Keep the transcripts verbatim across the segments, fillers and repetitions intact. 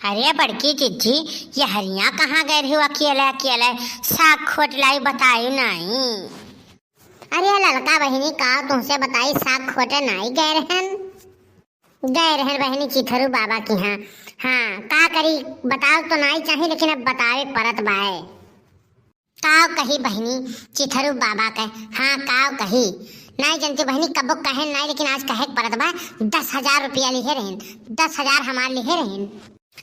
अरे बड़की जिज्जी, यहरिया कहाँ गए रहिउ अकेले अकेले? साग खोट लाई बताइउ नाई। अरे ललका बहिनी, का तुहसे बताई, साग खोटे नाई गए रहन। गए रहन बहिनी चिथरू बाबा किहाँ। हाँ, का करी, बतावै तो नाई चाही, लेकिन अब बतावे परत बाय। काव कही बहिनी चिथरू बाबा के, हाँ, काव कही। नाई जनती बहिनी, कबो कहे नाई, लेकिन आज कहे के परत बा। दस हजार रुपया लिहे रहिन, दस हजार हमार लिहे रहिन।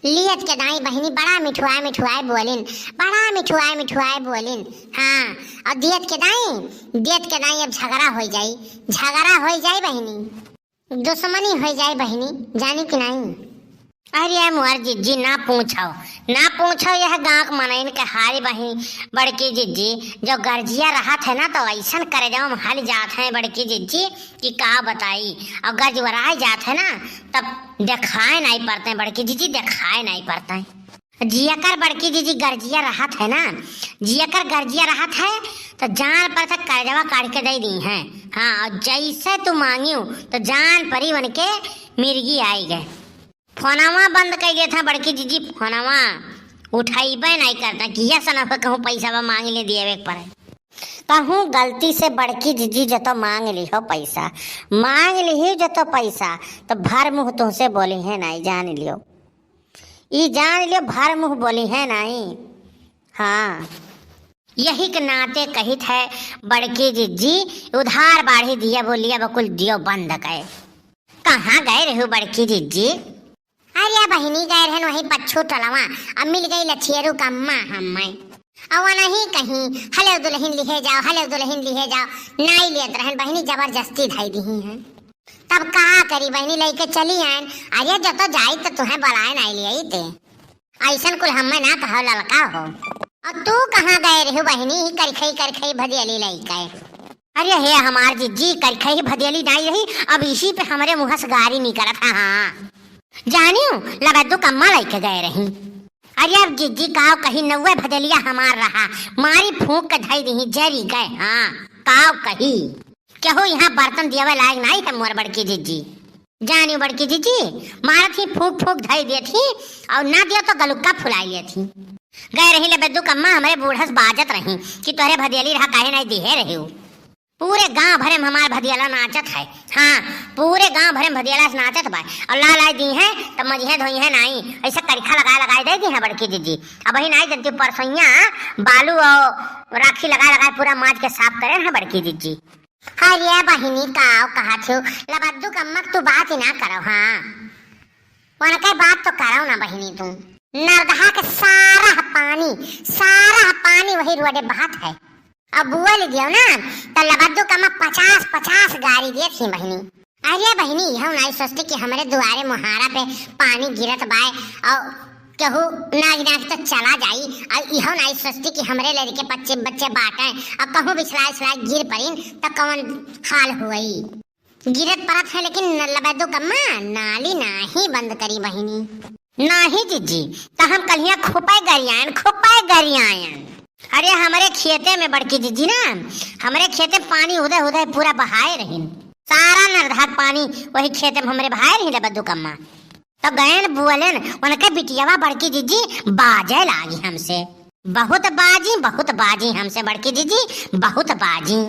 लियत के दाई बहिनी बड़ा मिठुआए मिठुआए बोलिन, बड़ा मिठुआए मिठुआए बोलिन। हाँ, और दियत के दाई, दियत के दाई अब झगड़ा होइ जाई, झगड़ा होइ जाई बहिनी। दुश्मनी होइ जाए बहिनी, जानी कि नाई? अरे मोर जिज्जी, ना पूछो, ना पूछो, यह गाँव के मनइन के हाल बहिनी। बड़की जिज्जी, जब गरजिया रहत है ना, तो अइसन करेजवा में हल जात है बड़की जिज्जी, कि का बताई। और गरजवराए जात है ना, तब देखाए नाई परते बड़की जिज्जी, देखाए नाई परते। जियकर बड़की जिज्जी गरजिया रहत है ना, जियकर गरजिया रहत है, तो जान परत है करेजवा काढ़ के दइ दिहैं। हाँ, और जइसे तू मांगिउ, तो जान परी उनके मिर्गी आइ गए। फोनवा बंद कइ देत है बड़की जिज्जी, फोनवा उठइबे नाई करत है, कि यह सनफ कहूँ पइसवा मांगि ले दियावे के परे। कहूँ गलती से बड़की जिज्जी जतो मांगि लिहो पइसा, मांगि लिही जतो पइसा, तो भर मुँह तुहसे बोलिहैं नाई, जानि लियो। ई जानि लियो, भर मुँह बोलिहैं नाई। हाँ, यही के नाते कहित है बड़की जिज्जी, उधार बाढ़ी दिया बोलिया बकुल दियो बंद कइ। कहाँ गए रहिउ बड़की जिज्जी? अरे बहिनी, गए रहन वही पच्छू टोलवा, अब मिल गई लछियरू कम्मा हम्मै। अउ वनही कहीं हलेउ दुलहिन लिहे जाओ, हलेउ दुलहिन लिहे जाओ, नाई लेत रहन बहिनी, जबरजस्ती धइ दिही हैं। तब का करी बहिनी, लइके चली आएन। अरे जतो जाई तो तुहैं बलाए नाई लियाई ते। अइसन कुल हम्मै ना कहो ललका हो। अउ तू कहाँ गए रहिउ बहिनी, ही करिखई करिखई भदेली लइके? अरे हे हमार जिज्जी, करिखई भदेली नाई रही, अब इही पे हमरे मुँह से गारी निकरत है। हाँ, जानिउ, लबेदू कम्मा लइके गए रही। अरे अब जिज्जी काव कही, नउवे भदेलिया हमार रहा, मारी फूंक के धइ दिही, जरी गए। हाँ, काव कही। केहू यहाँ बर्तन दियावे लायक नाई है मोर बड़की जिज्जी। जानिउ बड़की जिज्जी, मारत ही फूंक फूंक धइ देत ही, अउ ना दियो तो गलुक्का फुलाइ लेत ही। गए रही लबेदू कम्मा, हमरे बूढ़ा से बाजत रही कि तोहरे भदेली रहा, काहे नाई दिहे रहिउ। पूरे गांव भरे में हमार भदेला नाचत है। हाँ, पूरे गांव भरे में भदेला से नाचत बा। अउ ला लाई दिहैं, तब मजिहैं धोइहैं नाई। अइसे करिखा लगाए लगाए दइ दिहैं बड़की जिज्जी। अबहिं नाई जनती, परसोइया बालू अउ राखी लगाए लगाए पूरा माज के साफ करे हैं बड़की जिज्जी। अरे बहिनी, काव कहत हो, लबेदू कम्मा के तू बात ही ना करो। हाँ, उनके बात तो करो ना बहिनी तू। नरदहा के सारा पानी, सारा पानी वही रोडे बहत है। अब बोल दियो ना, तो लबेदू कम्मा पचास पचास गारी देत ही बहिनी। अरे बहिनी, इहो नाई सोचती कि हमरे दुआरे मुहारा पे पानी गिरत बाय अउ केहू नाग नाग तो चला जाई, अउ इहो नाई सोचती कि हमरे लड़के बच्चे बच्चे बाटे अउ कहूँ बिछलाए उछलाए गिर परिन तो कौन हाल हुई। गिरत परत है, लेकिन न-, लबेदू कम्मा नाली नाहीं बंद करी बहिनी। नाहीं जिज्जी, त हम कलिया खुपे गरियायन, खुपे गरियायन। अरे हमरे खेते में बड़की जिज्जी ना, हमरे खेते पानी उदय उदय पूरा बहाए रहिन। सारा नरधाक पानी वही खेते में हमरे बहाए रहिन लबेदू कम्मा। तो गयन बोलेन, उनके बिटियावा बड़की जिज्जी बाजे लागी हमसे। बहुत बाजी, बहुत बाजी हमसे बड़की जिज्जी, बहुत बाजी।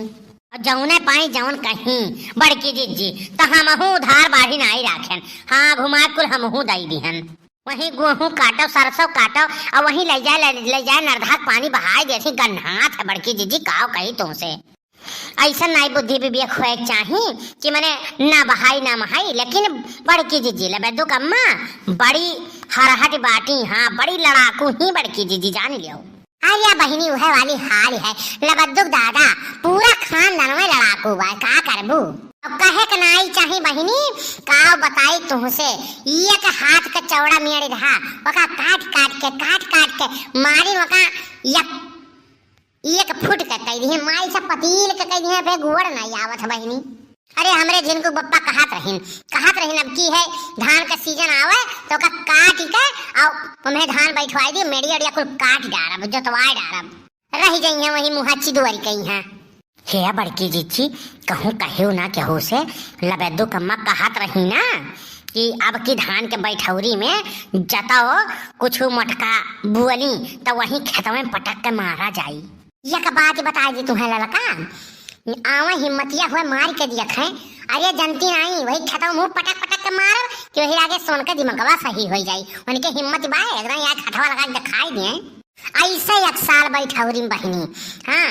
अउ जौने पाई जौन कहीं बड़की जिज्जी, त हमहू उधार बाढ़ी नाई राखेन। हाँ, घुमा कुल हमहू दई दिहन। वहीं गेहूं काटो, सरसों काटो, अउ वहीं लइ जाए, लइ, लइ जाए नरधाक पानी बहाए देथी, गन्हात है बड़की जिज्जी, काव कही तुमसे। अइसन नाई बुद्धि विवेक होए के चाही कि मने ना बहाई ना महाई, लेकिन बड़की जिज्जी लबेदू कम्मा बड़ी हरहट बाटी, हाँ, बड़ी लड़ाकू ही बड़की जिज्जी, जान लियो। अरे बहिनी, उहे वाली हाल है, लबेदू दादा पूरा खानदान में लड़ाकू बा, का करबू? अब कहे के नाई चाही बहिनी, का बताई तुहसे, एक हाथ के चौड़ा मेड़ रहा, ओका काट काट के, काट काट के मारी, ओका एक एक फुट के कह दिहे, माई से पतील के कह दिहे, बे गोड़ नाई आवत बहिनी। अरे हमरे झिनकू बप्पा कहत रहिन, कहत रहिन, अब की है धान का सीजन आवे तो ओका काट के अउ ओमे धान बैठवाई दी, मेड़िया एड़िया कुल काट डारब, जोतवाए डारब, रह जइहे वही मुहा चिदुअरी कहीं है। हे बड़की जिज्जी, कहूँ कहेउ ना केहू से, लबेदू कम्मा कहत रही ना कि अब की धान के बैठौरी में जतौ कुछ मोटका बुअली, त वही खेतवे में पटक के मारा जाई। एक बात बताई दी तुहैं ललका, आवा हिम्मतिया हुए मार के दिया खाए। अरे जनती नाई, वही खेतवा में पटक पटक के मारब कि वही आगे सोन के दिमगवा सही होइ जाई। उनके हिम्मत बा, एकदम यहाँ खटवा लगा के दिखाई दिए। ऐसे एक साल बैठौरी में बहिनी, हाँ,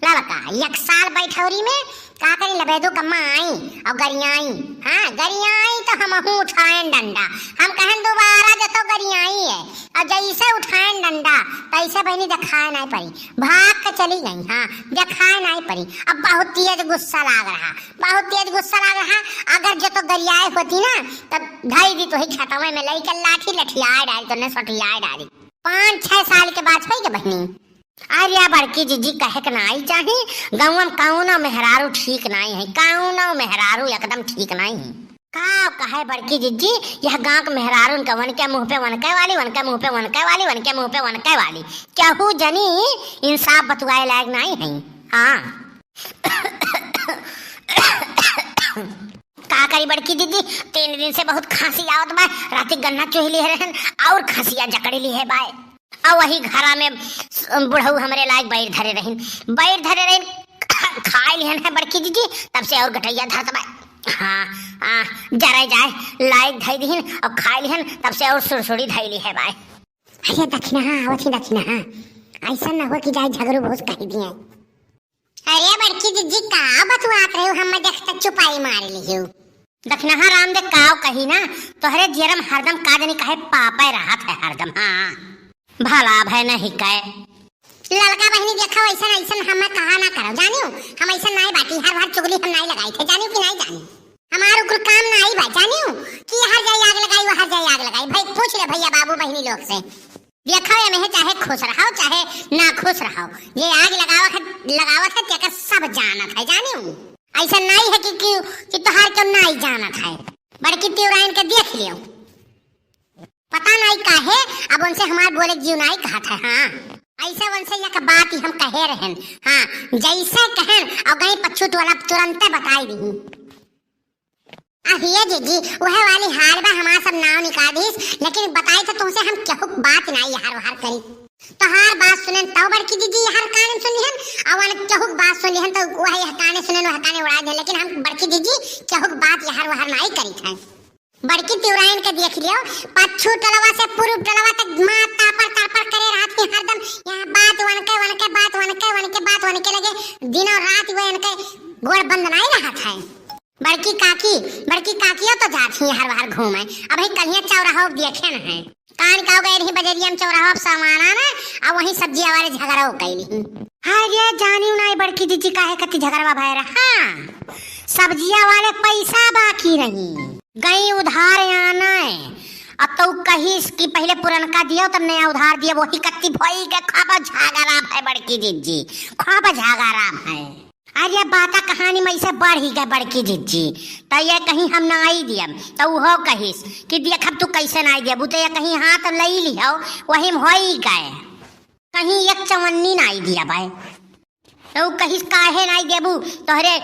ललका, एक साल बैठौरी में का करी, लबेदो कम्मा आई और गरियाई, हाँ, गरियाई तो हमहू उठाएन डंडा। हम कहन दोबारा जतौ गरियाई है, और जैसे उठाएन डंडा, तैसे बहिनी देखाए नाई परी, भाग के चली गई, हाँ, देखाए नाई परी। अब बहुत तेज गुस्सा लाग रहा, बहुत तेज गुस्सा लाग रहा। अगर जतौ गरियाए होती ना, तब धई दी तोही खेतवे में लइके लाठी लठियाए डारी, तोने सठियाए डारी। पाँच छह साल के बात होइ के बहिनी। अरे बड़की जिज्जी, कहे के नाई चाही, गौवा में कौनो मेहरारू ठीक नाई है, कौनो मेहरारू एकदम ठीक नाई है। का कहे बड़की जिज्जी, यह गाँव के मेहरारून के वनके मुँह पे वनके वाली, वनके मुँह पे वनके वाली, वनके मुँह पे वनके वाली। केहू जनी इंसाफ बतुआए लायक नाई है। हाँ। का करी बड़की दीदी, तीन दिन से बहुत खांसी आवत बा। राती गन्ना चुहि लिहे रहन और खांसिया जकड़ लिहे बाय। और वही घरा में स-, बुढ़ऊ हमरे लायक बैर धरे रहिन, बैर धरे रहिन, खाए लिहन है बड़की दीदी, तब से और गटैया धरत बा। हाँ, आ, जरे जाए, लायक धई दिहिन और खाए लिहन, तब से और सुड़सुड़ी धई लिहे बाय। अरे दखिनहा, आवत ही दखिनहा, ऐसा न हो कि जाए झगड़ू बहुत कही दिए। अरे बड़की जिज्जी, का बतुआत रहे हो? हम देख तक चुपाई मार लियो। दखिनहा राम दे काव कही ना, तोहरे जियरम हरदम का जनी कहे पापे रहत है हरदम। हाँ, भला भय नहीं कहे। ललका बहिनी देखो, ऐसन ऐसन हम कहा ना करो, जानियो, हम ऐसन नाई बाटी, हर हर चुगली हम नाई लगाई थे, जानियो कि नाई जानी। हमार उकुल काम नाई बा, जानियो, कि हर जाई आग लगाई, वो हर जाई आग लगाई। भाई पूछ ले भैया बाबू बहिनी लोग से। देखो, एमे है चाहे खुश रहो, चाहे ना खुश रहो, ये आग लगावत है, लगावत है, तेकर सब जानत है, जानियो। ऐसा नाई है कि, कि, कि तोहार क्यों नाई जानत है। बड़की तिवराइन के देख लियो, पता नाई काहे, अब उनसे हमार बोले जीव नाई कहत है। हाँ, ऐसे उनसे एक बात ही हम कहे रहन। हाँ, जैसे कहन और गई पच्छू टोला तुरंते बताई दी। अहिए जीजी, वह वाली हाल बा, हमार सब नाव निकाल दीस, लेकिन बताई तो तुमसे हम केहू बात नाई यहार वहार करी। तोहार बात सुनेन तो बड़की जीजी यहार कान में सुन लिहन, और वन केहू बात सुन लिहन तो वह यह काने सुनेन, वह काने उड़ा दे, लेकिन हम बड़की जीजी केहू बात यहार वहार नाई करी थे। बड़की तिवराइन के देख लियो, पच्छू टलवा से पूर्व टलवा तक माँ तापर तापर करे रहत ही हरदम। यहाँ बात वनके वनके, बात वनके वनके, बात वनके लगे, दिनों रात वो इनके गोड़ बंद नाई रहत है। बड़की काकी, बड़की काकियो तो जात ही हर बार घूमे। अबही कलिया चौराहो देखे न है। कान काव गए रही बजरिया में चौराहो अब सामाना ना, अब वही सब्जिया वाले झगड़ा हो गई। हाय रे, जानियो नाई बड़की जीजी काहे कति झगड़वा भय रहा। हाँ, सब्जिया वाले पैसा बाकी रही, गई उधार आने। अब तो कहिस कि पहले पुरनका दियो तब नया उधार दियो, वही कत्ती भई के खूब झगड़ा भय बड़की जीजी, खूब झगड़ा भय। अरे बाता कहानी में से बढ़ ही गए बड़की जिज्जी, तो ये कहीं हम नाई दियम, तो उहो कहिस कि देखब तू कैसे नाई देबू, तो ये कहीं हाथ लई लिहो, वही में होई गए, कहीं एक चवन्नी नाई दिया भाई। तो उ कहिस काहे नाई देबू, तोहरे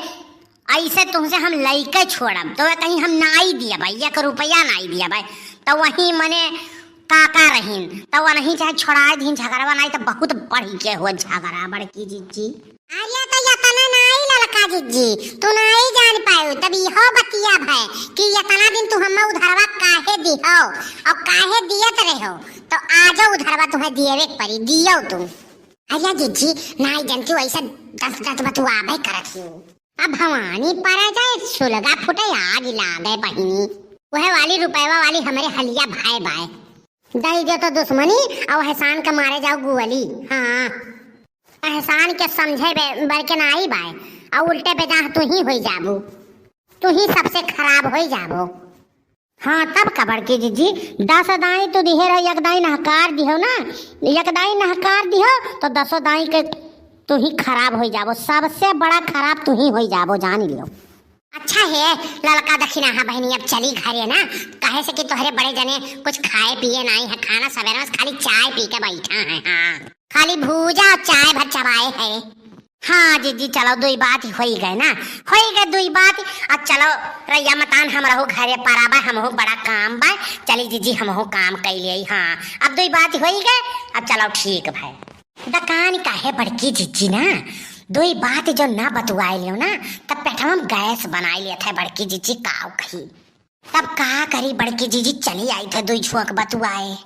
ऐसे तुमसे हम लइके छोड़म, तो ये कहीं हम नाई दिया भाई, एक रुपया नाई दिया भाई। तो वही मने काका रहीन, तो वनही चाहे छोड़ाए दीन झगड़वा, नाई तो बहुत बढ़ी के हो झगड़ा बड़की जिज्जी। अरे तो यतना नाई ललका जिज्जी, तू नाई जान पायो, तब इहो बतिया भय कि यतना दिन तू हमें उधरवा काहे दिहो और काहे दियत रहो, तो आजो उधरवा तुम्हें दिएवे के पड़ी, दियो तू। अरे जिज्जी, नाई जनती वैसे दस दस बतुआबे करत ही। अब भवानी परे जाए, सुलगा फुटे, आग लागे बहिनी। वह वाली रुपयवा वाली हमरे हलिया भाई बाय। दई दे तो दुश्मनी, और एहसान के मारे जाओ गुअली। हाँ, एहसान के समझे बे-, बर के नाई बाय, और उल्टे बेजाह तू ही होई जाबू, तू ही सबसे खराब होई जाबो। हाँ, तब का बड़की जिज्जी, दस दाई तू दिहे रहो, एक दाई नहकार दिहो ना, एक दाई नहकार दिहो, तो दसो दाई के तू ही खराब होई जाबो, सबसे बड़ा खराब तू ही होई जाबो, जान लियो। अच्छा हे, ललका दखिनहा बहिनी, अब चली घरे ना, काहे से कि तोहरे बड़े जने कुछ खाए पिए नाई है, खाना सवेरे में खाली चाय पी के बैठा है, हाँ, खाली भूजा और चाय भर चबाए है। हाँ जीजी, चलो दुई बात होई गए ना, होई गए दुई बात। अब चलो रैया मतान, हमरहू घरे परा बा, हमहू बड़ा काम बा, चली जीजी हमहू काम कैले आई। हाँ, अब दुई बात होई गए, अब चलो ठीक भाई। दकान काहे बड़की जीजी ना, दुई बात जो ना बतुआए लियो ना, तब पेटवा में गैस बनाए लियत है बड़की जीजी, काव कही। तब का करी बड़की जीजी, चली आई थे दुई झोंक बतुआए।